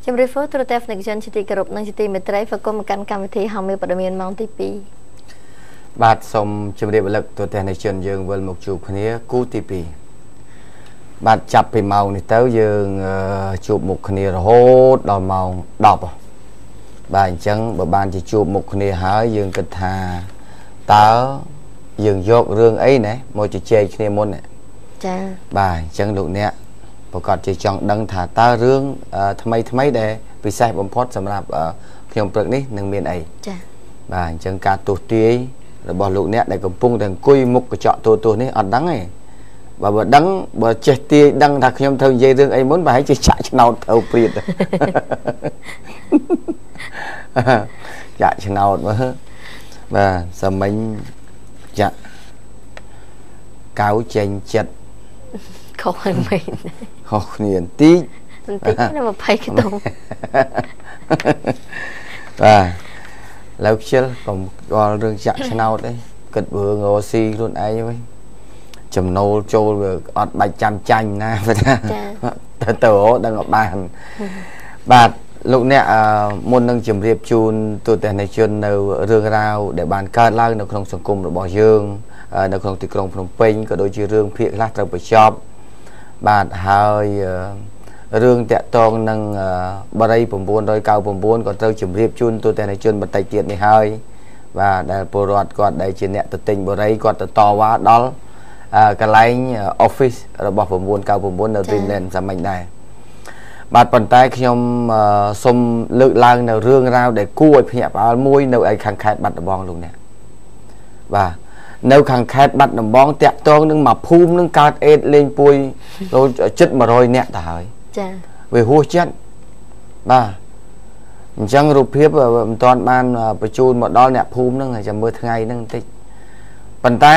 ជំរាបសួរទូរទស្សនិកជនជាទីគោរពនិងជាទីមេត្រីស្វាគមន៍មកកាន់កម្មវិធីហោមេព័ត៌មានម៉ោងទី2បាទសូមជម្រាបរលឹកទូរទស្សនិកជនយើងវិលមកជួបគ្នាគូទី2បាទចាប់ពីម៉ោងនេះទៅយើងជួបមុខគ្នារហូតដល់ម៉ោង10បាទអញ្ចឹងបើបានជាជួបមុខគ្នាហើយយើងគិតថាតើយើងយករឿងអីណាមកជជែកគ្នាមុនចា៎បាទអញ្ចឹងលោកអ្នកប្រកាសជាចង់ដឹងថាតើរឿងថ្មីថ្មីដែលពិសេសបំផុតសម្រាប់ខ្ញុំព្រឹកនេះនឹងមានអីចា៎បាទអញ្ចឹងការទស្សន៍ទាយរបស់លោកអ្នកដែលកំពុងតែអង្គុយមុខកញ្ចក់ទូរទស្សន៍នេះអត់ដឹងទេបើដឹងបើចេះទាយដឹងថាខ្ញុំត្រូវនិយាយរឿងអីមុនប្រហែលជាចាក់ឆ្នោតត្រូវព្រាតចាក់ឆ្នោតមើលបាទសាមិញចាក់កៅចេញចិត្តខុសហើយមែនខុសគ្នាបន្តិចបន្តិចណា20ខ្ទង់បាទលើខ្ជិលកុំស្គាល់រឿងចាក់ឆ្នោតអីគិតរឿងរស៊ីខ្លួនឯងវិញចំណូលចូលវាអត់បាច់ចាំចាញ់ណាបើថាទៅទៅដឹងអត់បានបាទលោកអ្នកមុននឹងជម្រាបជូនទូរទស្សនិកជននៅរឿងរ៉ាវដែលបានកើតឡើងនៅក្នុងសង្គមរបស់យើងនៅក្នុងទីក្រុងភ្នំពេញក៏ដូចជារឿងភាគខ្លះត្រូវបញ្ចប់បាទហើយរឿងតាក់ទងនឹងបរិយ999ក៏ត្រូវជម្រាបជូនទូរទស្សនិកជនបន្តិចទៀតនេះហើយបាទដែលពលរដ្ឋគាត់ដែលជាអ្នកទៅទិញបរិយគាត់ទៅតវ៉ាដល់កន្លែង office របស់999នៅ Dreamland សាមញ្ញដែរបាទប៉ុន្តែខ្ញុំសូមលើកឡើងនៅរឿងរ៉ាវដែលគួរឲ្យភ្ញាក់ផ្អើលមួយនៅឯខាងខេត្តបាត់ដំបងលោកអ្នកបាទនៅខាងខេត្តបាត់ដំបងតាក់ទងនឹងមួយភូមិនឹងកើតអេដលេងពួយជិត100នាក់ទៅហើយចាវាហួសចិត្តបាទអញ្ចឹងរូបភាពមិនទាន់បានបញ្ជូនមកដល់អ្នកភូមិហ្នឹងចាំមើលថ្ងៃហ្នឹងបន្តិចប៉ុន្តែ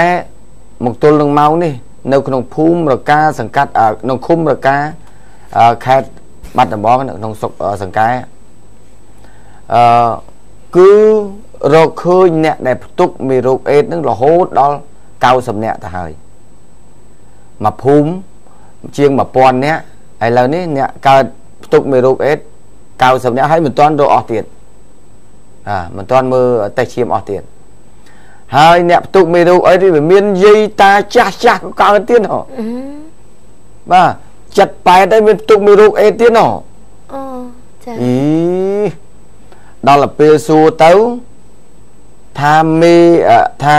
មកទល់នឹងម៉ោងនេះនៅក្នុងភូមិរកាសង្កាត់ក្នុងឃុំរកាខេត្តបាត់ដំបងនៅក្នុងស្រុកសង្កែគឺរកឃើញអ្នកដែលផ្ទុកមេរោគអេដនឹងរហូតដល់90នាក់ទៅហើយមួយភូមិជាង1000នាក់ឥឡូវនេះអ្នកកើតផ្ទុកមេរោគអេដ90នាក់ហើយមិនទាន់រកអស់ទៀតមិនទាន់មើលតេស្តឈាមអស់ទៀតហើយអ្នកផ្ទុកមេរោគអេដវាមានយាយតាចាស់ចាស់ក៏កើតទៀតហ៎បាទចិត្តប៉ែតហើយមានផ្ទុកមេរោគអេដទៀតហ៎អូចាអីដល់ពេលសួរទៅថាមេថា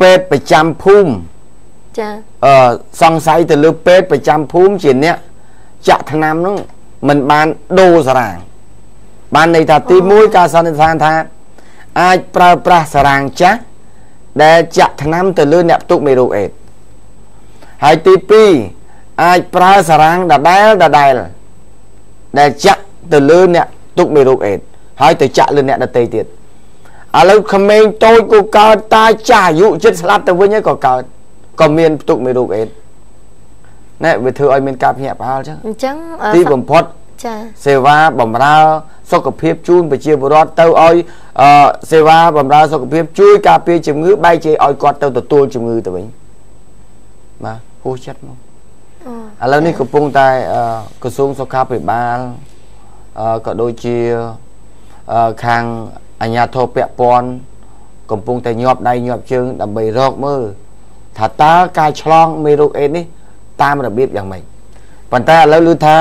ពេទ្យប្រចាំភូមិចាសង្ស័យទៅលើពេទ្យប្រចាំភូមិជាអ្នកចាក់ថ្នាំនោះមិនបានដូរសារ៉ាងបានន័យថាទី1ការសន្និដ្ឋានថាអាចប្រើប្រាស់សារ៉ាងចាស់ដែលចាក់ថ្នាំទៅលើអ្នកផ្ទុកមេរោគអេដហើយទី2អាចប្រើសារ៉ាងដដែលដដែលដែលចាក់ទៅលើអ្នកផ្ទុកមេរោគអេដហើយទៅចាក់លើអ្នកដទៃទៀតឥឡូវក្មេងតូចក៏កើតតាចាស់អាយុជិតស្លាប់ទៅវិញហើយក៏កើតក៏មានផ្ទុកមេរោគអេដណែវាធ្វើឲ្យមានការភ្ញាក់ផ្អើលចឹងអញ្ចឹងទីបំផុតចាសេវាបម្រើសុខភាពជូនប្រជាពលរដ្ឋទៅឲ្យសេវាបម្រើសុខភាពជួយការពារជំងឺបែរជាឲ្យគាត់ទៅទទួលជំងឺទៅវិញបាទហួសចិត្តមកឥឡូវនេះកំពុងតែក្រសួងសុខាភិបាលក៏ដូចជាខាងអាជ្ញាធរពាក់ព័ន្ធកំពុងតែញាប់ដៃញាប់ជើងដើម្បីរកមើលថាតើការឆ្លងមេរោគអេដនេះតាមរបៀបយ៉ាងម៉េចប៉ុន្តែឥឡូវឮថា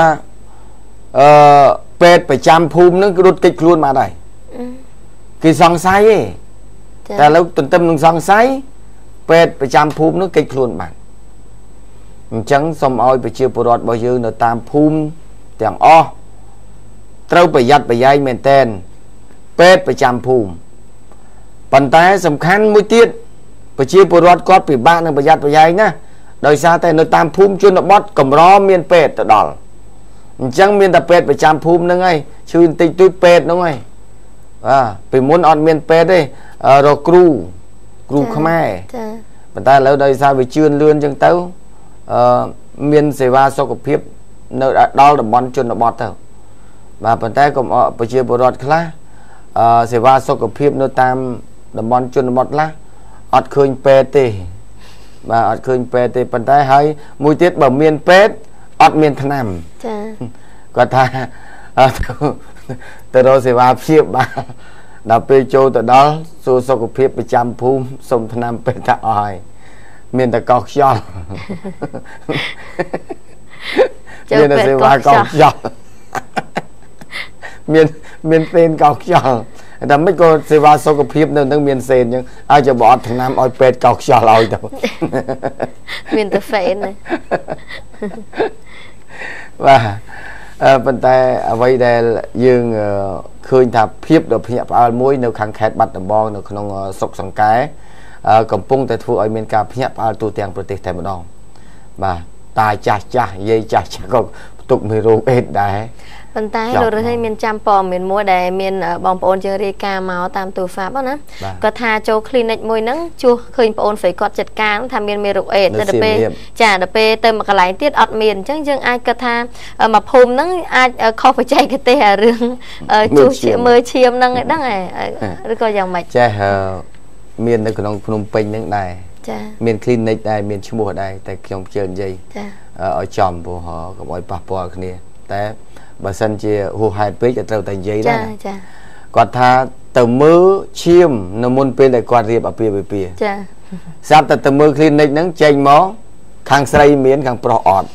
ពេទ្យប្រចាំភូមិនឹងរត់គេចខ្លួនមកដែរគេសង្ស័យទេតែឥឡូវទន្ទឹមនឹងសង្ស័យពេទ្យប្រចាំភូមិនឹងគេចខ្លួនបានអញ្ចឹងសូមឲ្យប្រជាពលរដ្ឋរបស់យើងនៅតាមភូមិទាំងអស់ត្រូវប្រយ័ត្នប្រយែងមែនទែនពេទ្យប្រចាំភូមិប៉ុន្តែសំខាន់មួយទៀតប្រជាពលរដ្ឋគាត់ពិបាកនឹងប្រយ័ត្នប្រយែងណាដោយសារតែនៅតាមភូមិជនបទកម្រមានពេទ្យទៅដល់អញ្ចឹងមានតែពេទ្យប្រចាំភូមិហ្នឹងហើយឈឺបន្តិចតួចពេទ្យហ្នឹងហើយបាទពីមុនអត់មានពេទ្យទេរកគ្រូខ្មែរចាប៉ុន្តែឥឡូវដោយសារវាជឿនលឿនអញ្ចឹងទៅមានសេវាសុខភាពនៅដល់តំបន់ជនបទទៅបាទប៉ុន្តែកុំប្រជាពលរដ្ឋខ្លះសេវាសុខភាពនៅតាមតំបន់ជនបទខ្លះអត់ឃើញពេទ្យទេបាទអត់ឃើញពេទ្យទេប៉ុន្តែហើយមួយទៀតបើមានពេទ្យអត់មានថ្នាំចាគាត់ថា ទៅរកសេវាព្យាបាលដល់ពេលចូលទៅដល់សួរសុខភាពប្រចាំភូមិសុំថ្នាំពេទ្យថាអស់ហើយមានតែកោសខ្យល់មានតែសេវាកោសខ្យល់មានសេនកោសខ្យល់តែមិនក៏សេវាសុខភាពនៅនឹងមានសេនអញ្ចឹងឲ្យจะបអត់ថ្នាំឲ្យពេទ្យកោសខ្យល់ឲ្យទៅមានតែហ្វេនបាទប៉ុន្តែអ្វីដែលយើងឃើញថាភាពដ៏ភ្ញាក់ផ្អើលមួយនៅខាងខេត្តបាត់ដំបងនៅក្នុងស្រុកសង្កែកំពុងតែធ្វើឲ្យមានការភ្ញាក់ផ្អើលទូទាំងប្រទេសតែម្ដងបាទតាចាស់ចាស់យាយចាស់ចាស់ក៏ផ្ទុកមេរោគអេដដែរប៉ុន្តែលោករស់មានចាំព័ត៌មានមួយដែលមានបងប្អូនយើងរាយការណ៍មកតាមទូរស័ព្ទណាគាត់ថាចូល clinic មួយហ្នឹងជួសឃើញប្អូនស្រីគាត់ចិត្តការថាមានមេរោគអេដទៅពេលចាដល់ពេលទៅមួយកន្លែងទៀតអត់មានអញ្ចឹងយើងអាចគិតថាមួយភូមិហ្នឹងអាចខុសបច្ចេកទេសអារឿងជួសមើលឈាមហ្នឹងឯដឹងឬក៏យ៉ាងម៉េចចេះមាននៅក្នុងភ្នំពេញហ្នឹងដែរចាមាន clinic ដែរមានឈ្មោះដែរតែខ្ញុំជឿនិយាយចាឲ្យចំព្រោះកុំឲ្យប៉ះពាល់គ្នាតែបើសិនជាហួសហេតុពេកក៏ត្រូវតែនិយាយដែរចាគាត់ថាទៅមើលឈាមនៅមុនពេលដែលគាត់រៀបអាពាហ៍ពិពាហ៍ចាស្រាប់តែទៅមើល clinic ហ្នឹងចេញមកខាងស្រីមានខាងប្រុសអត់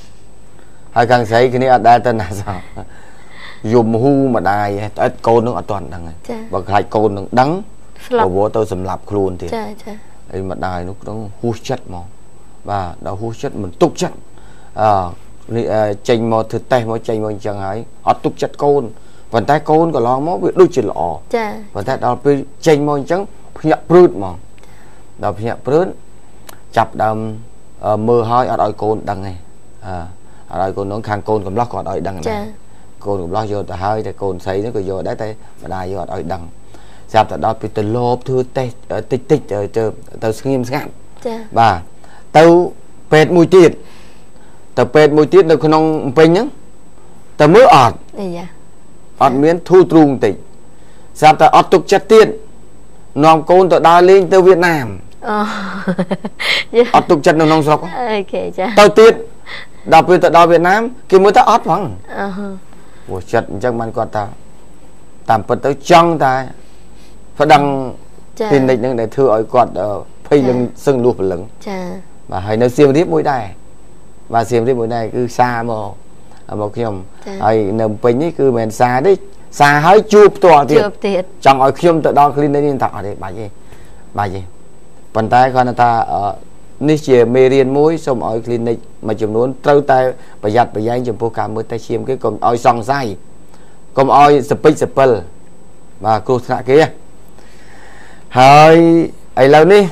ហើយខាងស្រីគ្នាអត់ដែលទៅណាសោះយំហ៊ូម្ដាយអត់កូននឹងអត់ទាន់ដឹងបើខ្លាចកូននឹងដឹងបវរទៅសម្លាប់ខ្លួនទៀតចាចាហើយម្ដាយនោះក្នុងហួសចិត្តហ្មងបាទដល់ហួសចិត្តមិនទុកចិត្តអនេះចេញមកធ្វើតេស្តមកចេញមកអញ្ចឹងហើយអត់ទុកចិត្តកូនប៉ុន្តែកូនកន្លងមកវាដូចជាល្អចាប៉ុន្តែដល់ពេលចេញមកអញ្ចឹងភ្ញាក់ព្រឺតហ្មងដល់ភ្ញាក់ព្រឺតចាប់ដើមមើលហើយអត់ឲ្យកូនដឹងទេអត់ឲ្យកូននោះខាងកូនកំឡោះក៏អត់ឲ្យដឹងដែរកូនកំឡោះយកទៅហើយតែកូនស្រីនោះក៏យកដែរតែម្ដាយយកអត់ឲ្យដឹងស្រាប់តែដល់ពេលទៅលោបធ្វើតេស្តតិចតិចទៅស្ងៀមស្ងាត់ចាបាទទៅពេទ្យមួយទៀតទៅពេទ្យមួយទៀតនៅក្នុងពេញហ្នឹងតែមើលអត់អត់មានធូរទ្រូងបន្តិចស្រាប់តែអត់ទុកចិត្តទៀតនាំកូនទៅដើរលេងទៅវៀតណាមអត់ទុកចិត្តនៅក្នុងស្រុកអូខេចាទៅទៀតដល់ពេលទៅដល់វៀតណាមគេមើលទៅអត់ផងព្រោះចិត្តអញ្ចឹងបានគាត់ថាតាមពិតទៅចង់តែប្តឹងទីនិចហ្នឹងដែលធ្វើឲ្យគាត់ភ័យនឹងសឹងលួសព្រលឹងចាបាទហើយនៅសៀមរាបមួយដែរបាទសៀមរាបមួយដែរគឺសារមកខ្ញុំហើយនៅពេញនេះគឺមិនមែនសារទេសារហើយជួបផ្ទាល់ទៀតចង់ឲ្យខ្ញុំទៅដល់ clinic នេះថាអត់ទេបាច់ទេបាច់ទេប៉ុន្តែគាត់ថានេះជាមេរៀនមួយសូមឲ្យ clinic មួយចំនួនត្រូវតែប្រយ័ត្នប្រយែងចំពោះការមើលតេស្តឈាមគេកុំឲ្យសង្ស័យកុំឲ្យសពិចសពិលបាទគ្រោះថ្នាក់គេហើយឥឡូវនេះ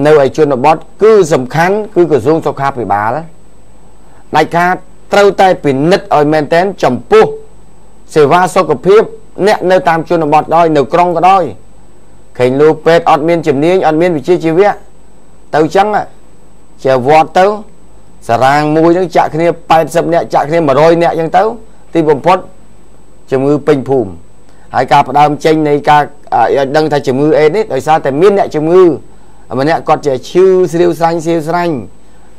នៅឯជនបទគឺសំខាន់គឺក្រសួងសុខាភិបាលដាច់ខាតត្រូវតែពិនិត្យឲ្យមែនទែនចំពោះសេវាសុខភាពអ្នកនៅតាមជនបទដោយនៅក្រុងក៏ដោយឃើញលោកពេទ្យអត់មានជំនាញអត់មានវិជ្ជាជីវៈទៅចឹងជាវត្តទៅសារាងមួយហ្នឹងចាក់គ្នា80នាក់ចាក់គ្នា100នាក់ចឹងទៅទីបំផុតជំងឺពេញភូមិហើយការផ្ដើមចេញនៃការឲ្យដឹងថាជំងឺអេដនេះដោយសារតែមានអ្នកជំងឺម្នាក់គាត់ជាឈឺស្រាវស្រាញ់ស្រាវស្រាញ់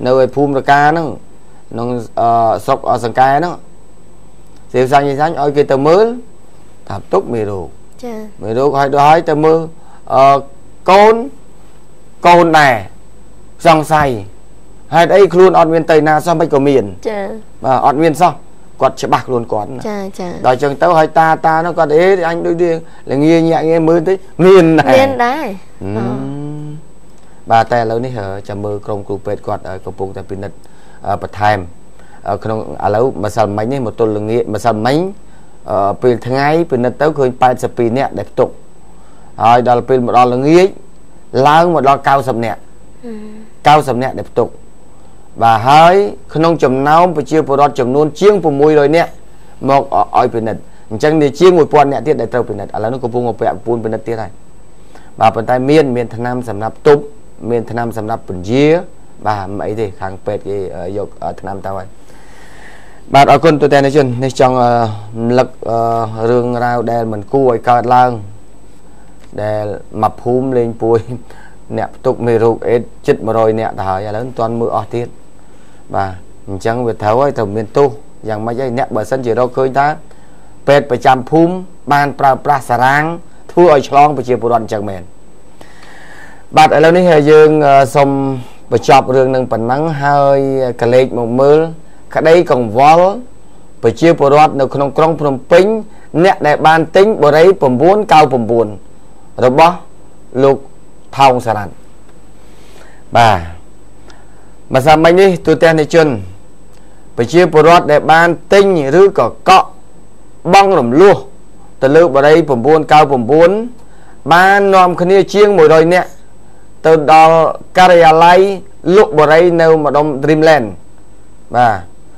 នៅឯភូមិរកាហ្នឹងក្នុងស្រុកសង្កែហ្នឹងស្រាវស្រាញ់ស្រាញ់ឲ្យគេទៅមើលថាទុកមេរោគចាមេរោគឲ្យដល់ហើយទៅមើលកូនដែរសង្ស័យហេតុអីខ្លួនអត់មានទៅណាសោះមិនក៏មានចាបាទអត់មានសោះគាត់ច្បាស់ខ្លួនគាត់ចាចាដល់ចឹងទៅហើយតានោះគាត់អេអញដូចល្ងាញាក់ងាមើលតិចមានដែរមានដែរបាទតែឥឡូវនេះចាំមើលក្រុមគ្រូពេទ្យគាត់កំពុងតែពិនិត្យបន្ថែមក្នុងឥឡូវម្សិលមិញនេះមកទល់ល្ងាចម្សិលមិញពេលថ្ងៃពិនិត្យទៅឃើញ82នាក់ដែលផ្ទុកហើយដល់ពេលមកដល់ល្ងាចឡើងមកដល់90នាក់90នាក់ដែលផ្ទុកបាទហើយក្នុងចំណោមប្រជាពលរដ្ឋចំនួនជាង600នាក់មកឲ្យពិនិត្យអញ្ចឹងនេះជាង1000នាក់ទៀតដែលត្រូវពិនិត្យឥឡូវនេះកំពុងពាក់ពូនពិនិត្យទៀតហើយបាទប៉ុន្តែមានថ្នាំសម្រាប់ទប់មានថ្នាំសម្រាប់ពន្យាបាទមិនអីទេខាងពេទ្យគេយកថ្នាំទៅហើយបាទអរគុណទូទាំងជននេះចង់រំលឹករឿងរ៉ាវដែលមិនគួរឲ្យកើតឡើងដែលមកភូមិលេងពួយអ្នកផ្ទុកមេរោគអេដជិត100នាក់ទៅហើយឥឡូវមិនទាន់មើលអស់ទៀតបាទអញ្ចឹងវាត្រូវហើយត្រូវមានទោសយ៉ាងម៉េចហើយអ្នកបើសិនជារកឃើញថា ពេទ្យប្រចាំភូមិបានប្រើប្រាស់សារ៉ាងធ្វើឲ្យឆ្លងប្រជាពលរដ្ឋអញ្ចឹងមែនបាទឥឡូវនេះយើងសូមបញ្ចប់រឿងនឹងប៉ុណ្ណឹងហើយកលេចមកមើលក្តីកង្វល់ប្រជាពលរដ្ឋនៅក្នុងក្រុងភ្នំពេញអ្នកដែលបានទិញបុរី999របស់លោកថោងសារ៉ាត់បាទម្សិលមិញនេះទូទាំងនិជនប្រជាពលរដ្ឋដែលបានទិញឬក៏កក់បង់រំលោះទៅលើបុរី999បាននាំគ្នាជាង100នាក់ទៅដល់ការិយាល័យលក់បុរីនៅម្ដុំ Dreamland បាទ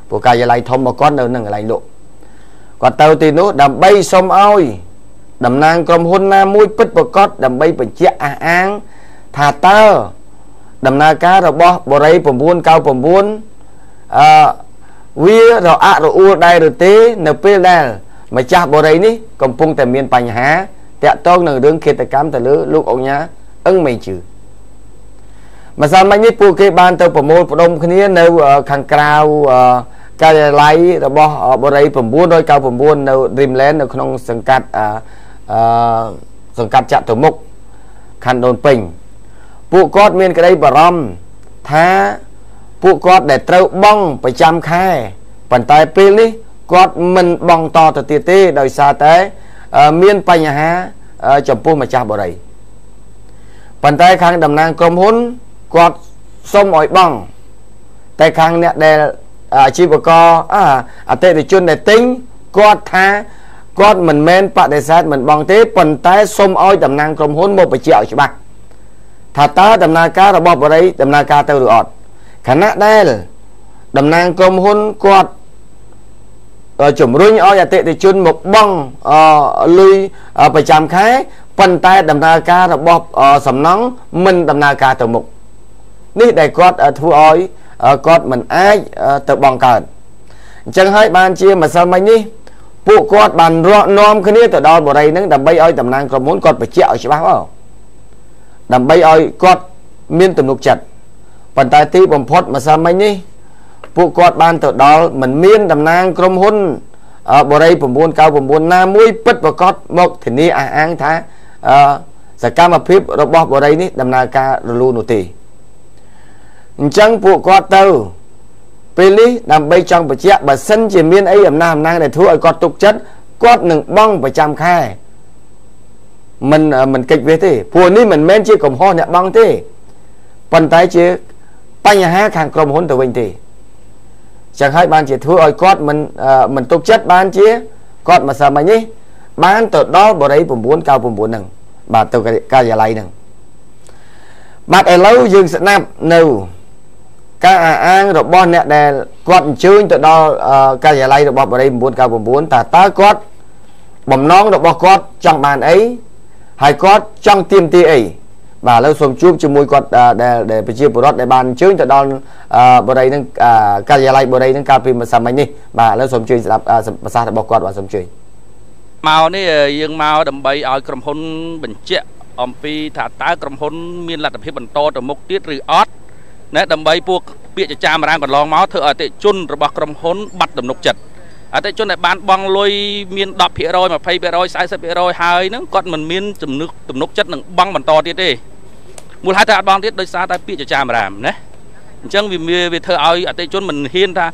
ពួកការិយាល័យធំរបស់គាត់នៅនឹងកន្លែងលក់គាត់ទៅទីនោះដើម្បីសុំឲ្យតំណាងក្រុមហ៊ុនណាមួយពិតប្រាកដដើម្បីបញ្ជាក់អះអាងថាតើដំណើរការរបស់បុរី999អឺវារអាក់រអួលដែរឬទេនៅពេលដែលម្ចាស់បុរីនេះកំពុងតែមានបញ្ហាតាក់ទងនឹងរឿងឃាតកម្មទៅលើលោកអុកញ៉ាអឹងមេជឺម្សិលមិញនេះពួកគេបានទៅប្រមូលផ្ដុំគ្នានៅខាងក្រៅការិយាល័យរបស់បុរី999នៅ Dreamland នៅក្នុងសង្កាត់សង្កាត់ចតុមុខខណ្ឌដូនពេញពួកគាត់មានក្តីបារម្ភថាពួកគាត់ដែលត្រូវបង់ប្រចាំខែប៉ុន្តែពេលនេះគាត់មិនបង់តទៅទៀតទេដោយសារតែមានបញ្ហាចំពោះម្ចាស់បុរីប៉ុន្តែខាងតំណាងក្រុមហ៊ុនគាត់សុំឲ្យបង់តែខាងអ្នកដែលអាជីវករអតិថិជនដែលទិញគាត់ថាគាត់មិនមែនបដិសេធមិនបង់ទេប៉ុន្តែសុំឲ្យតំណាងក្រុមហ៊ុនមកបញ្ជាក់ឲ្យច្បាស់ថាតើដំណើរការរបស់បុរីដំណើរការទៅឬអត់ខណៈដែលតំណាងក្រុមហ៊ុនគាត់ជំរុញឲ្យអតិថិជនមកបង់លុយប្រចាំខែប៉ុន្តែដំណើរការរបស់សំណង់មិនដំណើរការទៅមុខនេះដែលគាត់ធ្វើឲ្យគាត់មិនអាចទៅបង់កើតអញ្ចឹងហើយបានជាម្សិលមិញនេះពួកគាត់បានរកនាំគ្នាទៅដល់បុរីនឹងដើម្បីឲ្យតំណាងក្រុមហ៊ុនគាត់បញ្ជាក់ឲ្យច្បាស់ដើម្បីឲ្យគាត់មានទំនុកចិត្តប៉ុន្តែទីបំផុតម្សិលមិញនេះពួកគាត់បានទៅដល់មិនមានតំណាងក្រុមហ៊ុនបុរី999ណាមួយពិតប្រាកដមកធានាអះអាងថាសកម្មភាពរបស់បុរីនេះដំណើរការរលូននោះទេអញ្ចឹងពួកគាត់ទៅពេលនេះដើម្បីចង់បញ្ជាក់បើសិនជាមានអីអំណះអំណាងដែលធ្វើឲ្យគាត់ទុកចិត្តគាត់នឹងបង់ប្រចាំខែមិនកិច្ចវេះទេព្រោះនេះមិនមែនជាកំហុសអ្នកបង់ទេប៉ុន្តែជាបញ្ហាខាងក្រុមហ៊ុនទៅវិញទេចឹងហើយបានជាធ្វើឲ្យគាត់មិនទុកចិត្តបានជាគាត់ម្សិលមិញនេះបានទៅដល់បុរី999ហ្នឹងបាទទៅការិយាល័យហ្នឹងបាទឥឡូវយើងស្ដាប់នៅការអះអាងរបស់អ្នកដែលគាត់អញ្ជើញទៅដល់ការិយាល័យរបស់បុរី999តើគាត់បំណងរបស់គាត់ចង់បានអីហើយគាត់ចង់ទាមទារអីបាទឥឡូវសូមជួបជាមួយគាត់ដែលប្រជាពលរដ្ឋដែលបានអញ្ជើញទៅដល់បុរីនឹងការិយាល័យបុរីនឹងកាលពីម្សិលមិញនេះបាទឥឡូវសូមអញ្ជើញស្ដាប់ប្រសាសន៍របស់គាត់បាទសូមអញ្ជើញមកនេះយើងមកដើម្បីឲ្យក្រុមហ៊ុនបញ្ជាក់អំពីថាតើក្រុមហ៊ុនមានលទ្ធភាពបន្តទៅមុខទៀតឬអត់ណាដើម្បីពួកពាក្យចចាមរាមកន្លងមកធ្វើឲ្យអតិជនរបស់ក្រុមហ៊ុនបាត់ទំនុកចិត្តអតិជនដែលបានបង់លុយមាន 10% 20% 40% ហើយហ្នឹងគាត់មិនមានទំនុកចិត្តនឹងបង់បន្តទៀតទេមូលហេតុតែអត់បង់ទៀតដោយសារតែពាក្យចចាមរាមណាអញ្ចឹងវាធ្វើឲ្យអតិជនមិនហ៊ានថា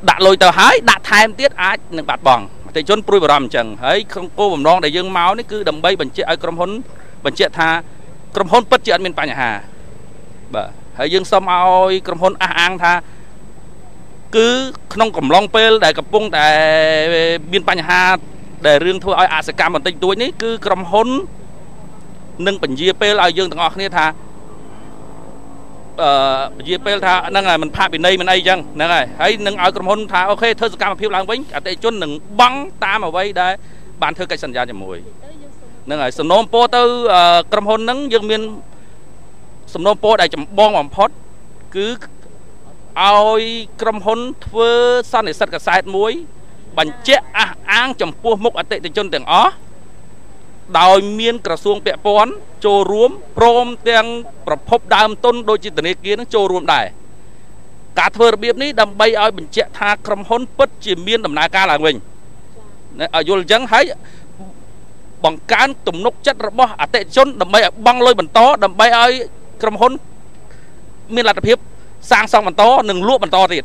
ដាក់លុយទៅហើយដាក់ថែមទៀតអាចនឹងបាត់បង់អតិជនព្រួយបារម្ភអញ្ចឹងហើយក្នុងគោលបំណងដែលយើងមកនេះគឺដើម្បីបញ្ជាក់ឲ្យក្រុមហ៊ុនបញ្ជាក់ថាក្រុមហ៊ុនពិតជាអត់មានបញ្ហាបាទហើយយើងសូមឲ្យក្រុមហ៊ុនអះអាងថាគឺក្នុងកំឡុងពេលដែលកំពុងតែមានបញ្ហាដែលរឿងធ្វើឲ្យអសកម្មបន្តិចបន្តួចនេះគឺក្រុមហ៊ុននឹងពន្យាពេលឲ្យយើងទាំងអស់គ្នាថាពន្យាពេលថាហ្នឹងហើយមិនផាកពិន័យមិនអីចឹងហ្នឹងហើយហើយនឹងឲ្យក្រុមហ៊ុនថាអូខេធ្វើសកម្មភាពឡើងវិញអតិថិជននឹងបង់តាមអ្វីដែលបានធ្វើកិច្ចសន្យាជាមួយហ្នឹងហើយសំណូមពរទៅក្រុមហ៊ុនហ្នឹងយើងមានសំណូមពរដែលចម្បងបំផុតគឺឲ្យក្រុមហ៊ុនធ្វើសន្និសីទកាសែតមួយបញ្ជាក់អះអាងចំពោះមុខអតិថិជនទាំងអស់ដោយមានក្រសួងពាក់ព័ន្ធចូលរួមព្រមទាំងប្រភពដើមទុនដូចជាធនាគារនឹងចូលរួមដែរការធ្វើរបៀបនេះដើម្បីឲ្យបញ្ជាក់ថាក្រុមហ៊ុនពិតជាមានដំណើរការឡើងវិញ ឲ្យយល់អញ្ចឹងហើយបង្កើនទំនុកចិត្តរបស់អតិថិជនដើម្បីឲ្យបង់លុយបន្តដើម្បីឲ្យក្រុមហ៊ុនមានលទ្ធភាពសាងសង់បន្តនិងលក់បន្តទៀត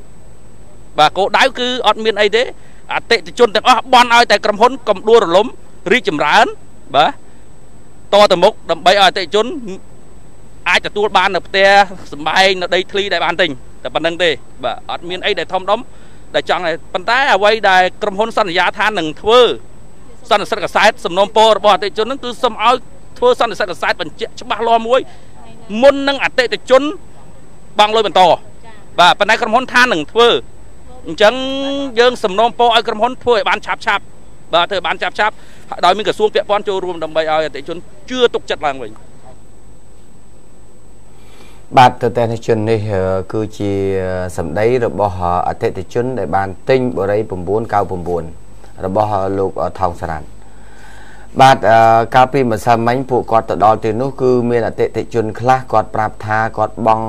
បាទគោលដៅគឺអត់មានអីទេអតិថិជនទាំងអស់បន់ឲ្យតែក្រុមហ៊ុនកុំដួលរលំរីកចម្រើនបាទតទៅមុខដើម្បីឲ្យអតិថិជនអាចទទួលបាននៅផ្ទះសម្បែងនៅដីធ្លីដែលបានទិញតែប៉ុណ្្នឹងទេបាទអត់មានអីដែលធំដុំដែលចង់ប៉ុន្តែអ្វីដែលក្រុមហ៊ុនសន្យាថានឹងធ្វើសន្និសីទកាសែតសំណូមពររបស់អតិថិជននឹងគឺសូមឲ្យធ្វើសន្និសីទកាសែតបញ្ជាក់ច្បាស់លាស់មួយមុននឹងអតិថិជនបង់លុយបន្តបាទប៉ុន្តែក្រុមហ៊ុនថានឹងធ្វើអញ្ចឹងយើងសំណូមពរឲ្យក្រុមហ៊ុនធ្វើឲ្យបានឆាប់ឆាប់បាទធ្វើឲ្យបានឆាប់ឆាប់ដោយមានក្រសួងពាក់ព័ន្ធចូលរួមដើម្បីឲ្យអតិថិជនជឿទុកចិត្តឡើងវិញបាទទស្សនិកជននេះគឺជាសម្ដីរបស់អតិថិជនដែលបានទិញបុរី999របស់លោកថោងសារ៉ាត់បាទកាលពីម្សិលមិញពួកគាត់ទៅដល់ទីនោះគឺមានអតិថិជនខ្លះគាត់ប្រាប់ថាគាត់បង់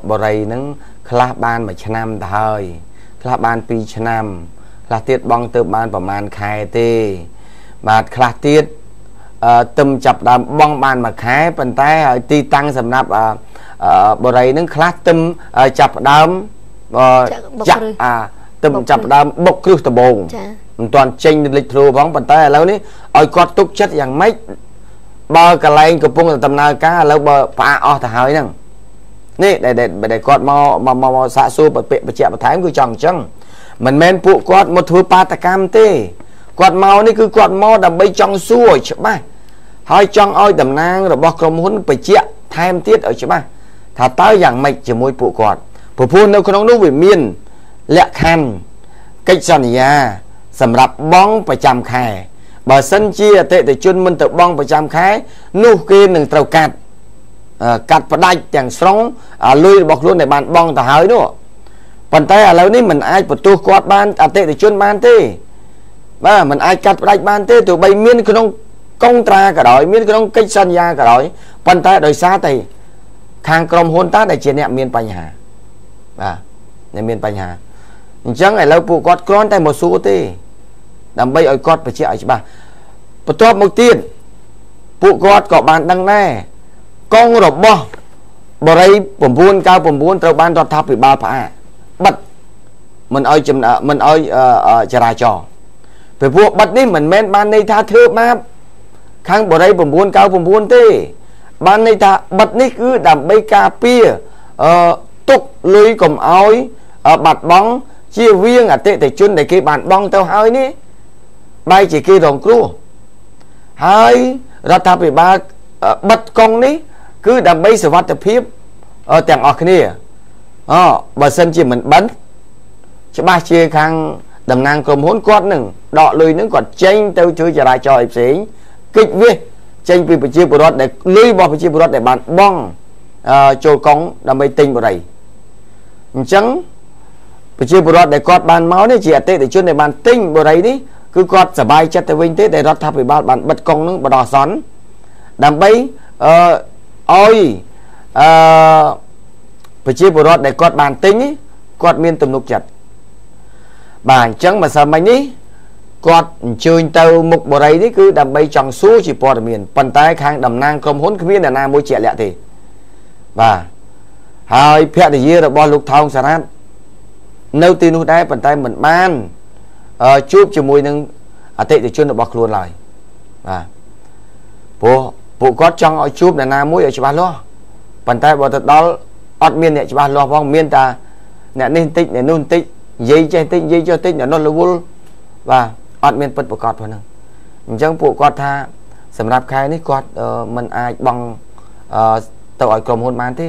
បុរីហ្នឹងខ្លះបាន1ឆ្នាំទៅហើយខ្លះបាន2ឆ្នាំខ្លះទៀតបង់ទៅបានប្រហែលខែទេបាទខ្លះទៀតទឹមចាប់ដើមបងបានមួយខែប៉ុន្តែឲ្យទីតាំងសម្រាប់បុរីនឹងខ្លះទឹមចាប់ដើមចាក់អាទឹមចាប់ដើមបុកគ្រឹះដំបងមិនទាន់ចេញលេចធ្លោផងប៉ុន្តែឥឡូវនេះឲ្យគាត់ទុកចិត្តយ៉ាងម៉េចបើកន្លែងកំពុងតែដំណើរការឥឡូវបើផ្អាកអស់ទៅហើយហ្នឹងនេះដែលគាត់មកមកសាកសួរបច្ចៈបន្ថែមគឺចង់អញ្ចឹងមិនមែនពួកគាត់មកធ្វើបាតកម្មទេគាត់មកនេះគឺគាត់មកដើម្បីចង់សួរឲ្យច្បាស់ហើយចង់ឲ្យតំណាងរបស់ក្រុមហ៊ុនបញ្ជាក់ថែមទៀតឲ្យច្បាស់ថាតើយ៉ាងម៉េចជាមួយពួកគាត់ព្រោះនៅក្នុងនោះវាមានលក្ខខណ្ឌកិច្ចសន្យាសម្រាប់បង់ប្រចាំខែបើសិនជាអតិថិជនមិនទៅបង់ប្រចាំខែនោះគេនឹងត្រូវកាត់ផ្ដាច់ទាំងស្រុងលុយរបស់ខ្លួនដែលបានបង់ទៅហើយនោះប៉ុន្តែឥឡូវនេះមិនអាចបន្ទោសគាត់បានអតិថិជនបានទេបាទមិនអាចកាត់ផ្ដាច់បានទេទោះបីមានក្នុងកុងត្រាក៏ដោយមានក្នុងកិច្ចសន្យាក៏ដោយប៉ុន្តែដោយសារតែខាងក្រុមហ៊ុនតាដែលជាអ្នកមានបញ្ហាបាទអ្នកមានបញ្ហាអញ្ចឹងឥឡូវពួកគាត់គ្រាន់តែមកសួរទេដើម្បីឲ្យគាត់បញ្ជាក់ឲ្យច្បាស់បន្ទាប់មកទៀតពួកគាត់ក៏បានដឹងដែរកងរបស់បុរី999ត្រូវបានរដ្ឋាភិបាលផ្អាកបិទមិនឲ្យមិនឲ្យចរាចរណ៍ពីព្រោះបិទនេះមិនមែនបានន័យថាធ្វើបាបខាងបុរី999ទេបានន័យថាបិទនេះគឺដើម្បីការពារទុកលុយកុំឲ្យបាត់បង់ជាវៀងអតិថិជនដែលគេបានបង់ទៅហើយនេះបែរជាគេរងគ្រោះហើយរដ្ឋាភិបាលបិទកងនេះគឺដើម្បីសុវត្ថិភាពទាំងអស់គ្នាបើសិនជាមិនបិទច្បាស់ជាខាងតំណាងក្រុមហ៊ុនគាត់នឹងដកលុយនឹងគាត់ចេញទៅជួយចរាចរណ៍ឲ្យផ្សេងគេចវាសចេញពីប្រជាពលរដ្ឋដែលលុយរបស់ប្រជាពលរដ្ឋដែលបានបង់ចូលកងដើម្បីទិញបុរីអញ្ចឹងប្រជាពលរដ្ឋដែលគាត់បានមកនេះជាអតិថិជនដែលបានទិញបុរីនេះគឺគាត់សប្បាយចិត្តទៅវិញទេដែលរដ្ឋាភិបាលបានបិទកងនឹងបដោះអាសន្នដើម្បីឲ្យប្រជាពលរដ្ឋដែលគាត់បានទិញគាត់មានទំនុកចិត្តបាទអញ្ចឹងម្សិលមិញនេះគាត់អញ្ជើញទៅមុខបុរីនេះគឺដើម្បីចង់សួរជាព័ត៌មានប៉ុន្តែខាងតំណាងក្រុមហ៊ុនគ្មានអ្នកណាមួយជាក់លាក់ទេបាទហើយភរិយារបស់លោកថោងសារ៉ាត់នៅទីនោះដែរប៉ុន្តែមិនបានជួបជាមួយនឹងអតិថិជនរបស់ខ្លួនឡើយបាទព្រោះពួកគាត់ចង់ឲ្យជួបអ្នកណាមួយឲ្យច្បាស់លាស់ប៉ុន្តែបើទៅដល់អត់មានអ្នកច្បាស់លាស់ផងមានតែអ្នកនេះបន្តិចអ្នកនោះបន្តិចនិយាយចេះតិចនិយាយចុះតិចអ្នកនោះរវល់បាទអត់មានពិតប្រកបផងហ្នឹងអញ្ចឹងពួកគាត់ថាសម្រាប់ខែនេះគាត់មិនអាចបង់ទៅឲ្យក្រុមហ៊ុនបានទេ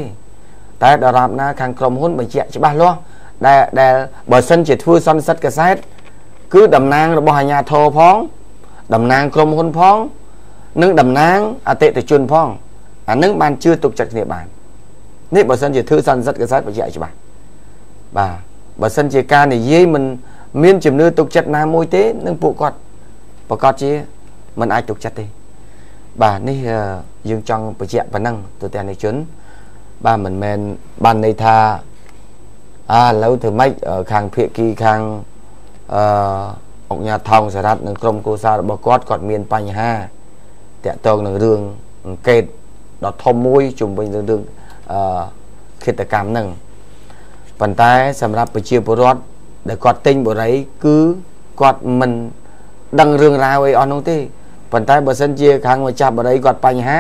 តែដរាបណាខាងក្រុមហ៊ុនបញ្ជាក់ច្បាស់លាស់ដែលបើសិនជាធ្វើសន្និសីទកាសែតគឺតំណាងរបស់អាជ្ញាធរផងតំណាងក្រុមហ៊ុនផងនិងតំណាងអតិថិជនផងអានឹងបានជឿទុកចិត្តគ្នាបាននេះបើសិនជាធ្វើសន្និសីទកាសែតបញ្ជាក់ច្បាស់បាទបើសិនជាការនិយាយមិនមានជំនឿទុកចិត្តណាមួយទេនឹងពួកគាត់ប្រកាសជាមិនអាចទុកចិត្តទេបាទនេះយើងចង់បញ្ជាក់ប៉ុណ្ណឹងទៅទស្សនិកជនបាទមិនមែនបានន័យថាឥឡូវធ្វើម៉េចខាងភាគីខាង អង្គញាថោងសារ៉ាត់និងក្រុមគ្រួសាររបស់គាត់គាត់មានបញ្ហាតាក់ទងនឹងរឿងអង្កេតដ៏ធំមួយជុំវិញរឿងឃាតកម្មហ្នឹងប៉ុន្តែសម្រាប់ប្រជាពលរដ្ឋដែលគាត់ទិញបុរីគឺគាត់មិនដឹងរឿងរ៉ាវអីអស់នោះទេប៉ុន្តែបើសិនជាខាងម្ចាស់បុរីគាត់បញ្ហា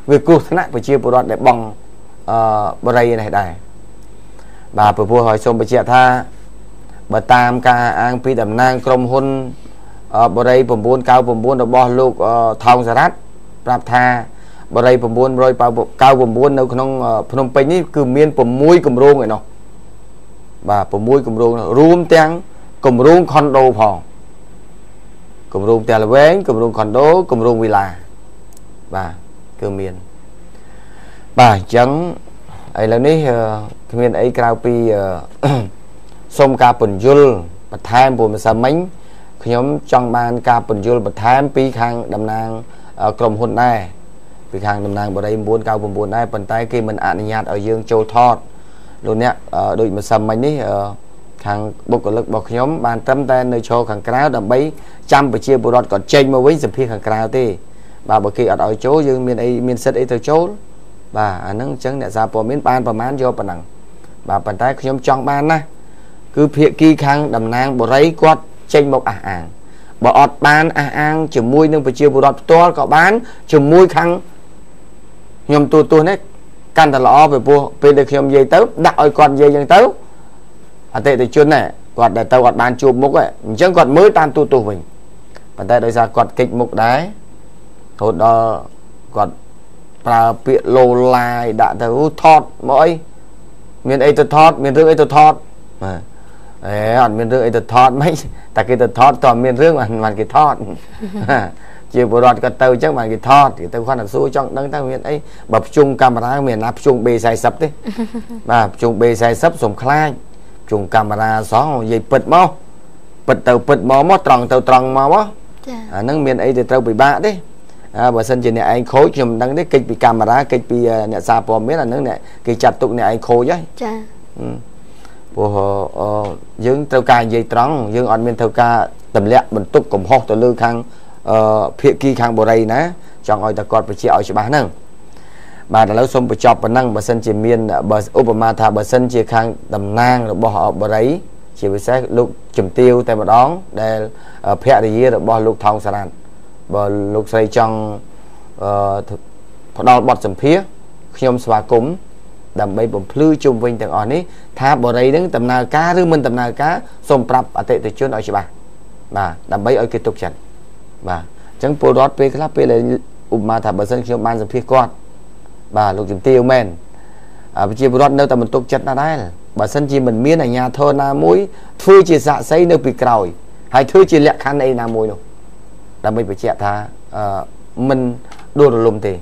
វាគ្រោះថ្នាក់ប្រជាពលរដ្ឋដែលបង់បុរីនេះដែរបាទព្រោះឲ្យសូមបញ្ជាក់ថាបើតាមការអាងពីតំណាងក្រុមហ៊ុនបុរី999របស់លោកថោងសារ៉ាត់ប្រាប់ថាបុរី999នៅក្នុងភ្នំពេញនេះគឺមាន6គម្រោងឯណោះបាទ6គម្រោងរួមទាំងគម្រោងខុនដូផងគម្រោងផ្ទះល្វែងគម្រោងខុនដូគម្រោងវីឡាបាទគឺមានបាទអញ្ចឹងឥឡូវនេះគ្មានអីក្រៅពីសូមការពន្យល់បន្ថែមព្រោះម្សិលមិញខ្ញុំចង់បានការពន្យល់បន្ថែមពីខាងតំណាងក្រុមហ៊ុនដែរពីខាងតំណាងបុរី999ដែរប៉ុន្តែគេមិនអនុញ្ញាតឲ្យយើងចូលថតលោកអ្នកដូចម្សិលមិញនេះខាងបុគ្គលិករបស់ខ្ញុំបានត្រឹមតែនៅឈរខាងក្រៅដើម្បីចាំប្រជាពលរដ្ឋគាត់ចេញមកវិញសម្ភាសខាងក្រៅទេបាទបើគេអត់ឲ្យចូលយើងមានអីមានសិទ្ធិអីទៅចូលបាទអាហ្នឹងអញ្ចឹងអ្នកសារព័ត៌មានបានប្រមាណយកប៉ុណ្ណឹងបាទប៉ុន្តែខ្ញុំចង់បានណាគឺភាគីខាងតំណាងបុរីគាត់ចេញមកអះអាងបើអត់បានអះអាងជាមួយនឹងប្រជាពលរដ្ឋផ្ទាល់ក៏បានជាមួយខាងខ្ញុំទូទស្សន៍នេះកាន់តែល្អពីព្រោះពេលដែលខ្ញុំនិយាយទៅដាក់ឲ្យគាត់និយាយអញ្ចឹងទៅអតិថិជនណាគាត់ដែលទៅអត់បានជួបមុខអញ្ចឹងគាត់មើលតាមទូទស្សន៍វិញប៉ុន្តែដោយសារគាត់កិច្ចមុខដែររហូតដល់គាត់ប្រើពាក្យលោឡាយដាក់ទៅថតមកអីមានអីទៅថតមានរឿងអីទៅថតបាទអេអត់មានរឿងអីទៅថតមិនតែគេទៅថតតើមានរឿងបានគេថតជាពលរដ្ឋគាត់ទៅអញ្ចឹងបានគេថតគេទៅគាត់តែសួរចង់ដឹងតើមានអីបើភ្ជុងកាមេរ៉ាមានណាភ្ជុង B40 ទេបាទភ្ជុង B40 សូមខ្លាចភ្ជុងកាមេរ៉ាសោះនិយាយពិតមកពិតទៅពិតមកមកត្រង់ទៅត្រង់មកចាអាហ្នឹងមានអីទៅត្រូវពិបាកទេបើសិនជាអ្នកឯងខូចខ្ញុំមិនដឹងទេកិច្ចពីកាមេរ៉ាកិច្ចពីអ្នកសារព័ត៌មានអាហ្នឹងអ្នកគេចាត់ទុកអ្នកឯងខូចហើយចាព្រោះយើងត្រូវការនិយាយត្រង់យើងអត់មានត្រូវការទម្លាក់បន្ទុកកំហុសទៅលើខាងភាគីខាងបុរីណាចង់ឲ្យតែគាត់បញ្ជាក់ឲ្យច្បាស់ហ្នឹងបាទឥឡូវសូមបញ្ចប់ប៉ុណ្ណឹងបើសិនជាមានបើឧបមាថាបើសិនជាខាងតំណាងរបស់បុរីជាពិសេសលោកជំទាវតែម្ដងដែលភរិយារបស់លោកថោងសារ៉ាត់បើលោកស្រីចង់ផ្ដល់បទសម្ភាសខ្ញុំស្វាគមន៍ដើម្បីបំភ្លឺជុំវិញទាំងអស់នេះថាបុរីនឹងដំណើរការឬមិនដំណើរការសូមប្រាប់អតិថិជនឲ្យច្បាស់បាទដើម្បីឲ្យគេទុកចិត្តបាទអញ្ចឹងពលរដ្ឋពេលខ្លះពេលឧបមាថាបើសិនខ្ញុំបានសម្ភាសគាត់បាទលោកជំទាវមែនប្រជាពលរដ្ឋនៅតែមិនទុកចិត្តណាស់ដែរបើសិនជាមិនមានអាជ្ញាធរណាមួយធ្វើជាសាក្សីនៅពីក្រោយហើយធ្វើជាលក្ខខណ្ឌអីណាមួយនោះដើម្បីបញ្ជាក់ថាមិនដួលរលំទេ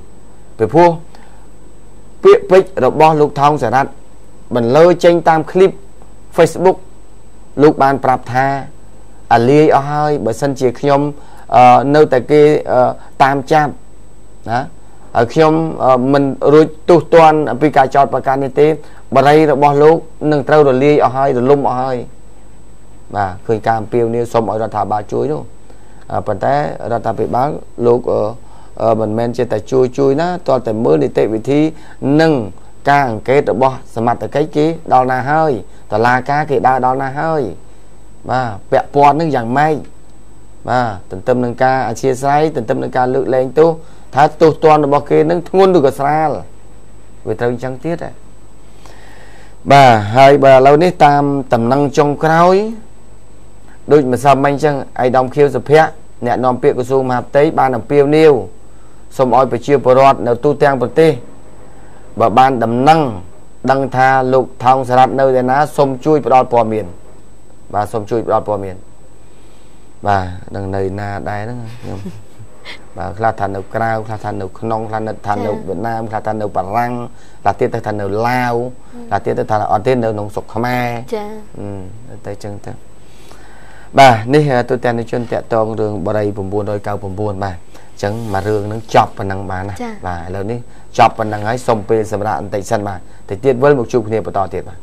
ពីព្រោះពាក្យពេចន៍របស់លោកថោងសារ៉ាត់បន្លឺចេញតាមคลิป Facebook លោកបានប្រាប់ថាអាលាយអស់ហើយបើសិនជាខ្ញុំនៅតែគេតាមចាប់ណាហើយខ្ញុំមិនរួចទោសទណ្ឌពីការចោទប្រកាន់នេះទេបរិយរបស់លោកនឹងត្រូវរលាយអស់ហើយរលំអស់ហើយបាទឃើញការអំពាវនាវសូមឲ្យរដ្ឋាភិបាលជួយនោះប៉ុន្តែរដ្ឋាភិបាលលោកមិនមែនជាតែជួយណាទាល់តែមើលនីតិវិធីនិងការអង្កេតរបស់សមត្ថកិច្ចគេដល់ណាហើយតឡាការគេដើរដល់ណាហើយបាទពាក់ព័ន្ធនឹងយ៉ាងម៉េចបាទទន្ទឹមនឹងការអធិស្ឋានទន្ទឹមនឹងការលើកលែងទោសថាទោសទណ្ឌរបស់គេនឹងធ្ងន់ឬក៏ស្រាលវាត្រូវអញ្ចឹងទៀតបាទហើយបើឥឡូវនេះតាមតំណែងចុងក្រោយដូចម្សិលមិញអញ្ចឹងឯកឧត្តមខៀវសុភ័ក្រអ្នកនាំពាក្យក្រសួងមហាផ្ទៃបានអំពាវនាវសូមឲ្យប្រជាពលរដ្ឋនៅទូទាំងប្រទេសបើបានដំណឹងដឹងថាលោកថោងសារ៉ាត់នៅឯណាសូមជួយផ្ដល់ព័ត៌មានបាទសូមជួយផ្ដល់ព័ត៌មានបាទដឹងនៅណាដែរហ្នឹងខ្ញុំបាទខ្លះថានៅក្រៅខ្លះថានៅក្នុងខ្លះនៅថានៅវៀតណាមខ្លះថានៅបារាំងខ្លះទៀតទៅថានៅឡាវខ្លះទៀតទៅថាអត់ទេនៅក្នុងស្រុកខ្មែរចាទៅចឹងទៅបាទនេះទូទាំងជនតាក់តងរឿងបរិយ999បាទអញ្ចឹងមួយរឿងហ្នឹងចប់ប៉ុណ្ណឹងបានណាបាទឥឡូវនេះចប់ប៉ុណ្ណឹងហើយសូមពេលសម្រាប់បន្តិចសិនបាទតិចទៀតវិលមកជួបគ្នាបន្តទៀតបាទ